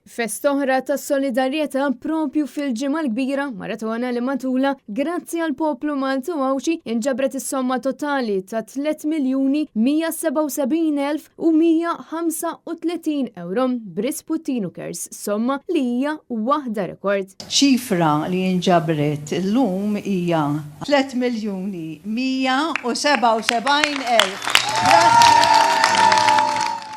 Festa oħra ta' solidarjetà propju fil-Ġimgħa l-Kbira, maratona li matulha, grazzi għall-poplu Malti u Għawdxi, inġabret is-somma totali ta' 3,177,135 ewro b'risq Puttinu Cares, somma li hija waħda rekord. Ċifra li inġabret illum hija 3,177,000. Grazzi.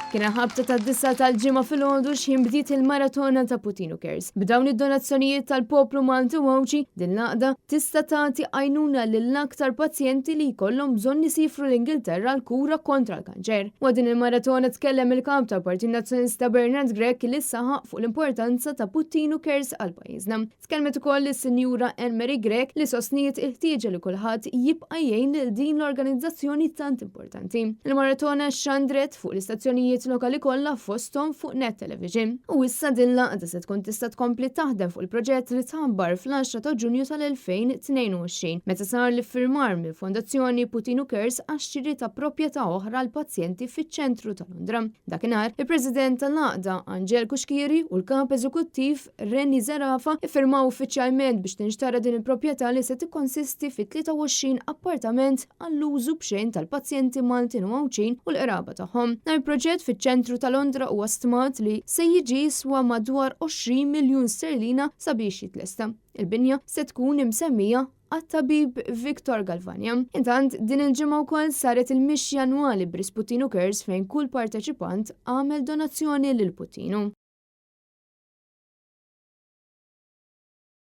Kien ħabta tad-disgħa tal-Ġimgħa filgħodu x'ħin bdiet il-maratona ta' Puttinu Cares. B'dawn id-donazzjonijiet tal-poplu Malti u Għawdxi, din l-għaqda tista' tagħti għajnuna lil aktar pazjenti li jkollhom bżonn isifru l-Ingilterra għal kura kontra l-kanċer. Waqt din il-maratona tkellem il-Kap tal-Partit Nazzjonalista Bernard Grech li saħaq fuq l-importanza ta' Puttinu Cares għal pajjiżna. Tkellmet ukoll is-Sinjura Anne Marie Grech li sostniet il-ħtieġa li kulħadd jibqa' jgħin lil din l-organizzazzjoni tant importanti. Il-maratona xxandret fuq l-istazzjonijiet lokali kollha fosthom fuq Net Television. U issa din l-għaqda se tkun tista' tkompli taħdem fuq il-proġett li tħabbar fl-10 ta' Ġunju tal-2022 meta sar l-iffirmar mill-Fondazzjoni Puttinu Cares għax-xiri ta' proprjetà oħra għal pazjenti fiċ-ċentru ta' Londra. Dakinhar, il-President tal-għaqda Angel Cuschieri u l-Kap Eżekuttiv Rennie Zerafa iffirmaw uffiċjalment biex tinxtara din il-proprjetà li se tikkonsisti fi 23 appartament għall-użu b'xejn tal-pazjenti Maltin u Għawdxin u l-qraba tagħhom. Dan il-proġett fiċ-ċentru ta' Londra huwa stmat li se jiġi jiswa madwar 20 miljun sterlina sabiex jitlesta. Il-binja se tkun imsemmija għat-tabib Victor Galvania. Intant, din il-ġimgħa wkoll saret il-mixja annwali b'risq Puttinu Cares fejn kull parteċipant għamel donazzjoni lil Puttinu.